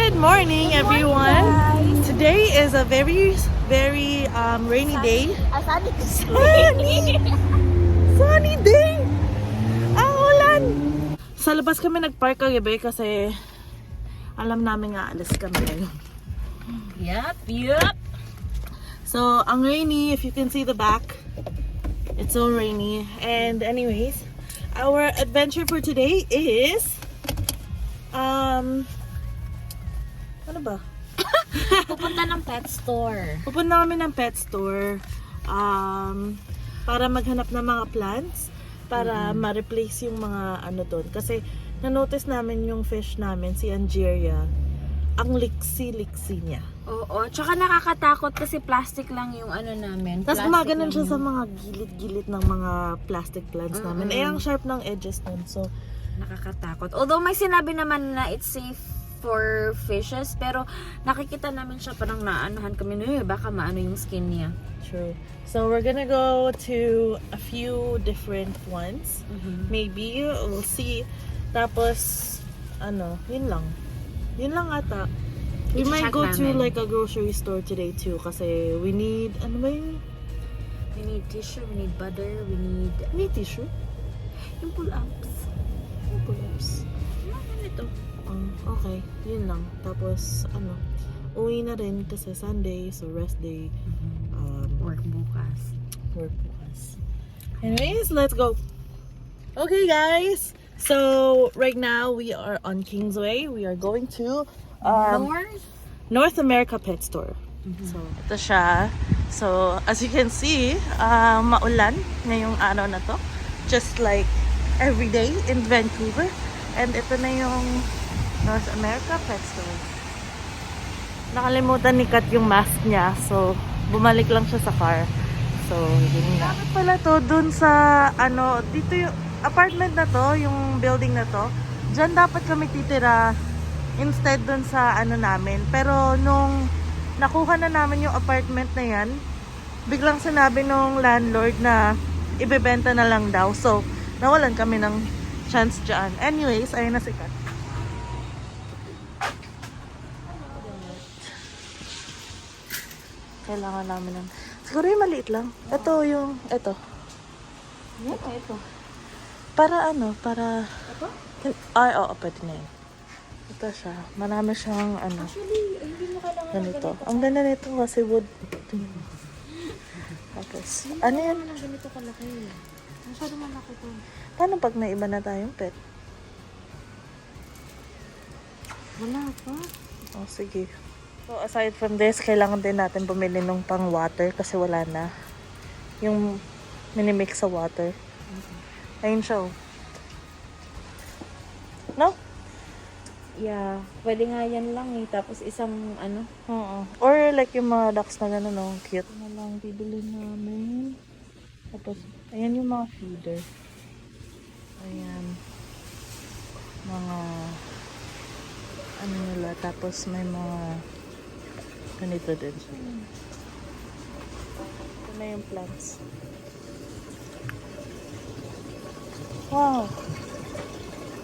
Good morning, everyone. Today is a very rainy day. Sunny! Sunny day! Ang ulan! Sa labas kami nagpark kagabi kasi alam namin nga alis kami ngayon. Yup. So, ang rainy, if you can see the back, it's so rainy. And anyways, our adventure for today is ano ba? Pupunta ng pet store. Pupunta kami ng pet store para maghanap ng mga plants para ma-replace yung mga ano doon. Kasi na-notice namin yung fish namin, si Angeria, ang liksi-liksi niya. Oo, tsaka nakakatakot kasi plastic lang yung ano namin. Tapos Plastic gumaganon lang siya yung- sa mga gilid-gilid ng mga plastic plants namin. Eh, ang sharp ng edges nun. So, Nakakatakot. Although may sinabi naman na it's safe for fishes, pero nakikita namin siya parang naanuhan kami, baka maano yung skin niya. true. So, we're gonna go to a few different ones. Maybe, we'll see. Tapos, yun lang. Yun lang ata. We might I-check go to namin. like a grocery store today too kasi we need, ano ba yun? We need tissue, we need butter, we need We need tissue? yung pull-ups. Yung pull-ups. Ano ito? Okay, yun lang. Tapos, uwi na rin kasi Sunday, so rest day. Work bukas. Work bukas. Anyways, let's go. Okay, guys. So, right now, we are on Kingsway. We are going to North America Pet Store. So, ito siya. So, as you can see, maulan ngayong araw na to. Just like every day in Vancouver. And ito na yung North America Pet Store. Nakalimutan ni Kat yung mask niya. So, bumalik lang siya sa car. So, yun nga. Dapat pala to dun sa, dito yung apartment na to, yung building na to. Diyan dapat kami titira instead dun sa namin. Pero nung nakuha na namin yung apartment na yan, biglang sinabi nung landlord na ibebenta na lang daw. So, nawalan kami ng chance dyan. Anyways, ayun na si Kat. Kailangan namin ng... Siguro yung maliit lang. Ito yung... Ito. Ito. Para para... Ito? Ay, oo, pwede na yun. Ito siya. Marami siyang Actually, hindi mo kailangan ganito. Ang ganda nito kasi wood. Tapos, ano yan? ng ganito kalaki. Masyado malaki to. Paano pag may iba na tayong pet? Wala pa. Oh, sige. So, aside from this, kailangan din natin bumili ng pang water kasi wala na. Yung minimix sa water. Ayun siya, oh. No? Yeah, pwede nga yan lang eh. Tapos isang Oo. Or like yung mga ducks na gano'n, no? Cute. Na lang bibili namin. Tapos, ayan yung mga feeder. Ayan. Mga nila. Tapos may mga ganito din siya. Ito na yung plants. Wow.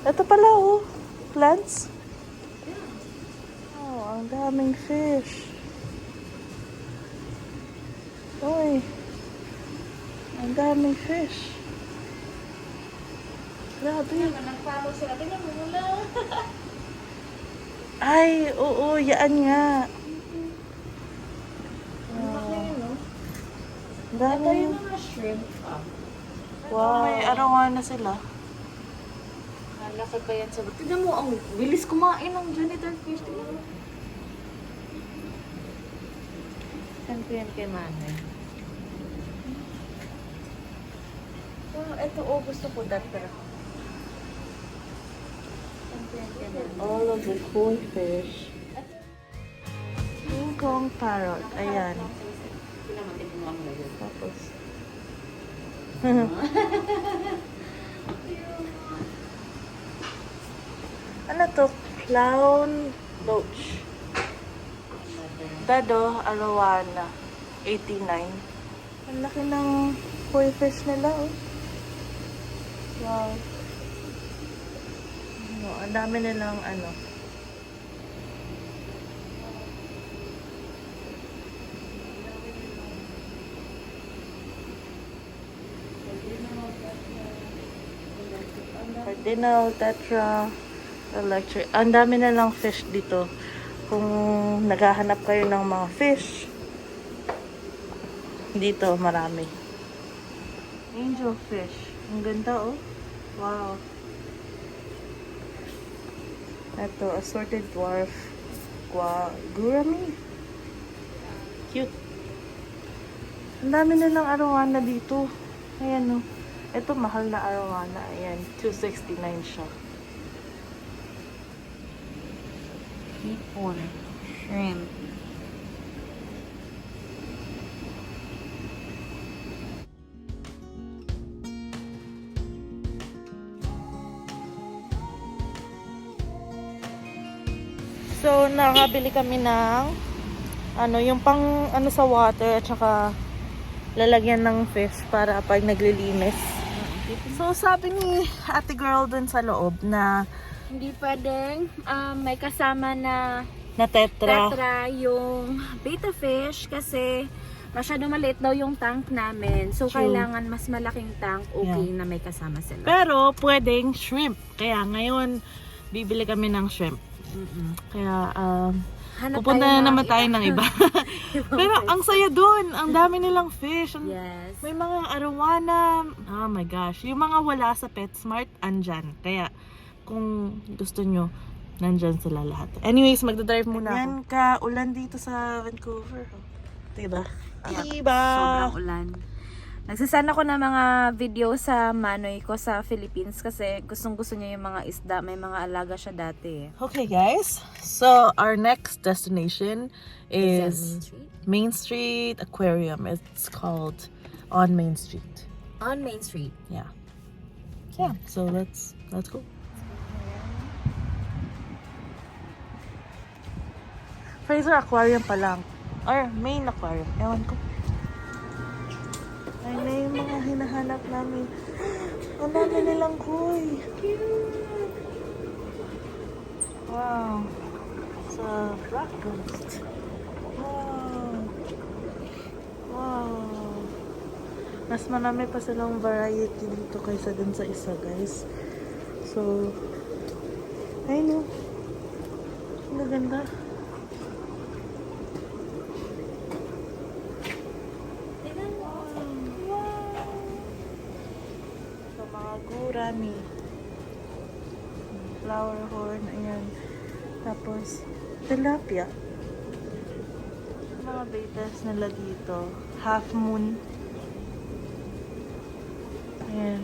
Ito pala, oh. Plants. Oh, ang daming fish. Uy. Ang daming fish. Grabe. Nag-follow sila. Tingnan mo muna. Ay, oo, yan nga. Ang dami. Yung mga shrimp. Wow. May arawan na sila. Nalaki pa yan sa... Tingnan mo, ang bilis kumain ng janitor fish. Tingnan mo. Saan ko yan kay Manay? Oh, ito gusto ko that pero... Saan ko yan kay Manay? All of the cool fish. King Kong parrot. Ayan. Pinamatik mo ang lagay. Tapos. Ano to? Clown loach. Dado, Arowana. 89. Ang laki ng koi fish nila, oh. Wow. Ang dami nilang Dinal, tetra, electric. Ang dami na lang fish dito. Kung naghahanap kayo ng mga fish, dito marami. Angel fish. Ang ganda oh. Wow. Ito, assorted dwarf. Gurami. Cute. Ang dami nilang arowana dito. Ayan oh. Ito mahal na arowana. Ayan, $269 siya. Hipon. Shrimp. So, nakabili kami ng yung pang sa water at saka lalagyan ng fish para pag naglilinis. So, sabi ni ate girl dun sa loob na Hindi pwedeng may kasama na tetra. tetra yung betta fish kasi masyado maliit daw yung tank namin. So, True. kailangan mas malaking tank, okay na may kasama sila. Pero, pwedeng shrimp. Kaya ngayon, bibili kami ng shrimp. Kaya, Hanap pupunta tayo na ng naman tayo ng iba. Pero, ang saya dun. Ang dami nilang fish. Yes. May mga arowana. Oh my gosh. Yung mga wala sa PetSmart, andyan. Kaya, kung gusto nyo, nandyan sila lahat. Anyways, magdadrive muna ako. Yan ka, ulan dito sa Vancouver. Diba? Diba? Sobrang ulan. Nagsasana ko ng mga video sa manoy ko sa Philippines kasi gustong-gusto niya yung mga isda. May mga alaga siya dati. Okay guys, so our next destination is Main Street? Main Street Aquarium. It's called on Main Street. On Main Street. Yeah. Yeah, so let's go. Fraser Aquarium pa lang. Or Main Aquarium. Ewan ko. Ay na yung mga hinahanap namin. Ang dami nilang koi. Cute. Wow. It's a black ghost. Wow. Wow. Mas marami pa silang variety dito kaysa dun sa isa, guys. So, ayun o. Ang ganda. Gurami. Flower horn, ayan. Tapos, tilapia. Mga betas nila dito. Half moon. Ayan.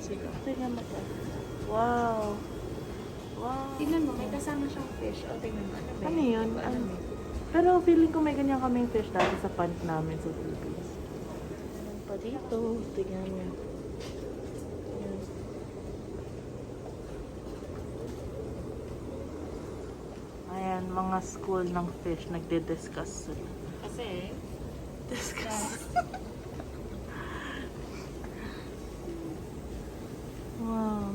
Sige, tingnan mo to. Wow. Wow. Tingnan mo, may kasama siyang fish. O, tingnan mo. Ano yun? Pero feeling ko may ganyan kaming fish dati sa pond namin sa Philippines. Ayan pa dito. Tingnan mo. Ayan, mga school ng fish, nagdi-discuss sila. Kasi, Discuss. Wow.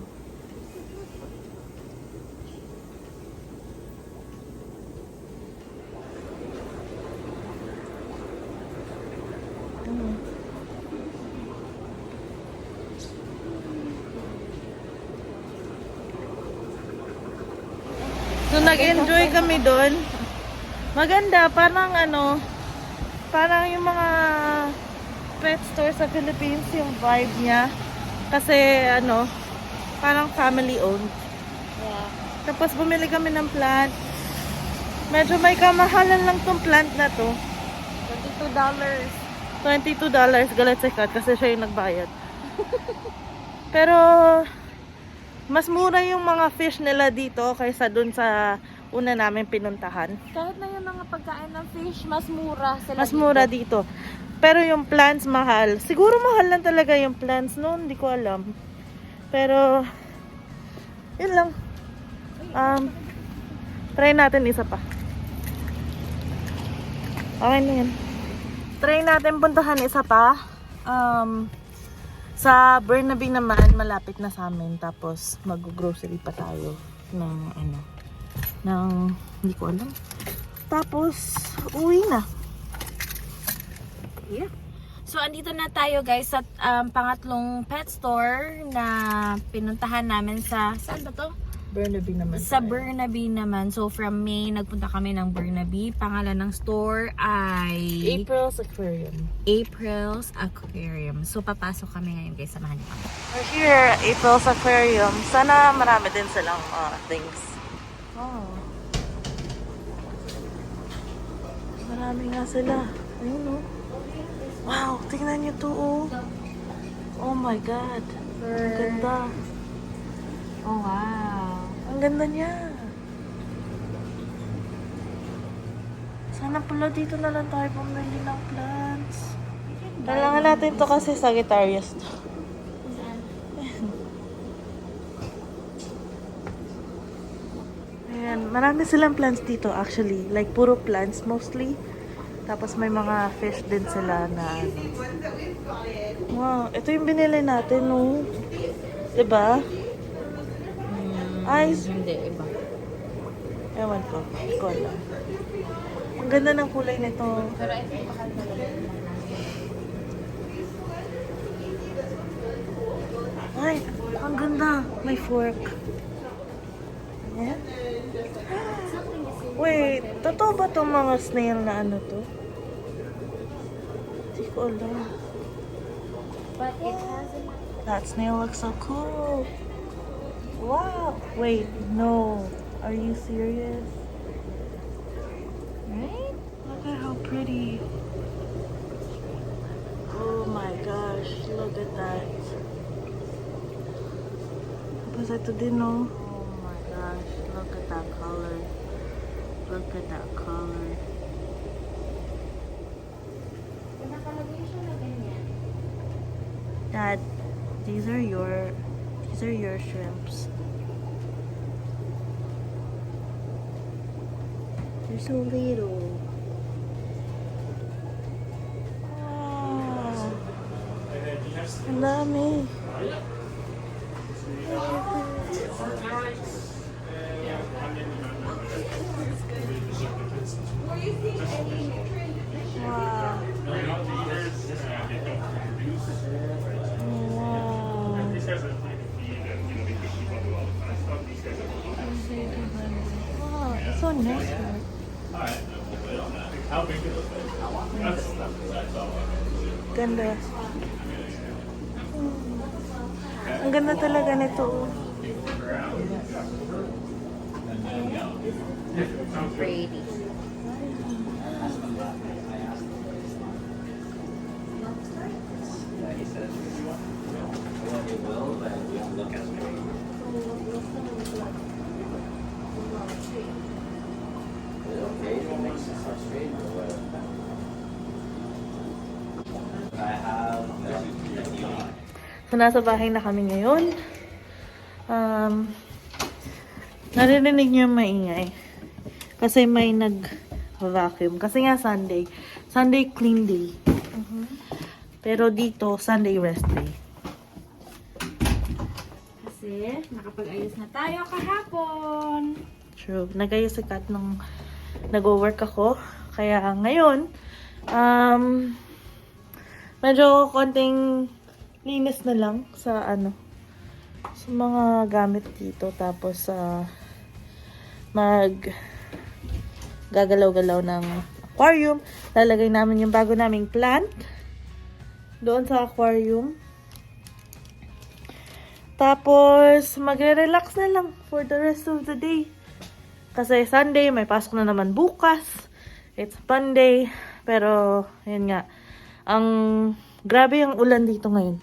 So, nag-enjoy kami doon. Maganda, parang parang yung mga pet store sa Philippines, yung vibe niya. Kasi, parang family owned. yeah. Tapos, bumili kami ng plant. Medyo may kamahalan lang tong plant na to. $22. $22, galit si Kat kasi siya yung nagbayad. Pero, mas mura yung mga fish nila dito kaysa dun sa una namin pinuntahan. Kahit na yung mga pagkain ng fish, mas mura sila Mas mura dito. Pero yung plants mahal. Siguro mahal lang talaga yung plants noon, hindi ko alam. Pero, yun lang. Try natin isa pa. Okay na yan. Try natin puntahan isa pa. Sa Burnaby naman, malapit na sa amin. Tapos, mag-grocery pa tayo ng hindi ko alam. Tapos, uwi na. Yeah. So, andito na tayo guys sa pangatlong pet store na pinuntahan namin saan ba to? Burnaby naman. Sa Burnaby naman. So, from May, nagpunta kami ng Burnaby. Pangalan ng store ay April's Aquarium. April's Aquarium. So, papasok kami ngayon guys. Samahan niyo kami. We're here, April's Aquarium. Sana marami din silang things. Oh. Marami nga sila. Ayun oh. Wow, tingnan niyo to oh. Oh my God. Ang ganda. Oh, wow. Ang ganda niya. Sana pala dito na lang tayo bumili ng plants. Kailangan natin to kasi Sagittarius to. Ayan, marami silang plants dito actually. Like puro plants mostly. Tapos may mga fish din sila na ano. Wow, ito yung binili natin no. Diba? Ay, Hindi, iba. ewan ko. Ko lang. Ang ganda ng kulay nito. Pero ito yung bakal talaga. Ay, ang ganda. May fork. Ayan. Wait, totoo ba itong mga snail na ano to? Hindi ko alam. But it has That snail looks so cool. Wow. Wait, no. Are you serious? Right? Look at how pretty. Oh my gosh, look at that. Tapos ito din, no? Oh my gosh, look at that color. Look at that color. nakalagay siya na ganyan. Dad, these are your shrimps. They're so little. Wow. Ang dami. Wow. Wow, it's so nice here. Ganda. Ang ganda talaga nito. Pretty. So, nasa bahay na kami ngayon. Narinig niyo yung maingay. Kasi may nag-vacuum. Kasi nga Sunday. Sunday clean day. Pero dito, Sunday rest day. Kasi nakapag-ayos na tayo kahapon. True. Nag-ayos si Kat nung nag-work ako. Kaya ngayon, medyo konting linis na lang sa sa mga gamit dito. Tapos gagalaw-galaw ng aquarium. Lalagay namin yung bago naming plant doon sa aquarium. Tapos magre-relax na lang for the rest of the day. Kasi Sunday, may pasok na naman bukas. It's Monday. Pero, yun nga. Grabe yung ulan dito ngayon.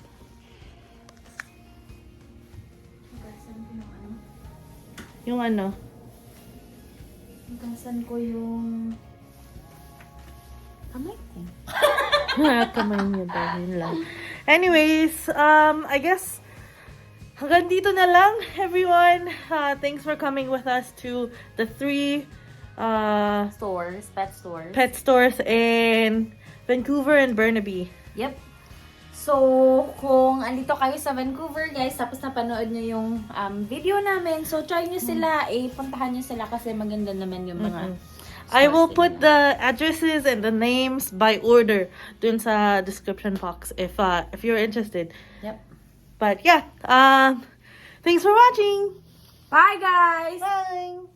Yung ano? Hugasan ko yung kamay ko. Kamay niya daw. Yun lang. Anyways, I guess hanggang dito na lang, everyone. Thanks for coming with us to the 3 pet stores in Vancouver and Burnaby. Yep. So, kung andito kayo sa Vancouver, guys, tapos napanood nyo yung video namin, so try nyo sila, puntahan nyo sila kasi maganda naman yung mga I will put the addresses and the names by order dun sa description box if you're interested. Yep. But yeah, thanks for watching. Bye, guys! Bye!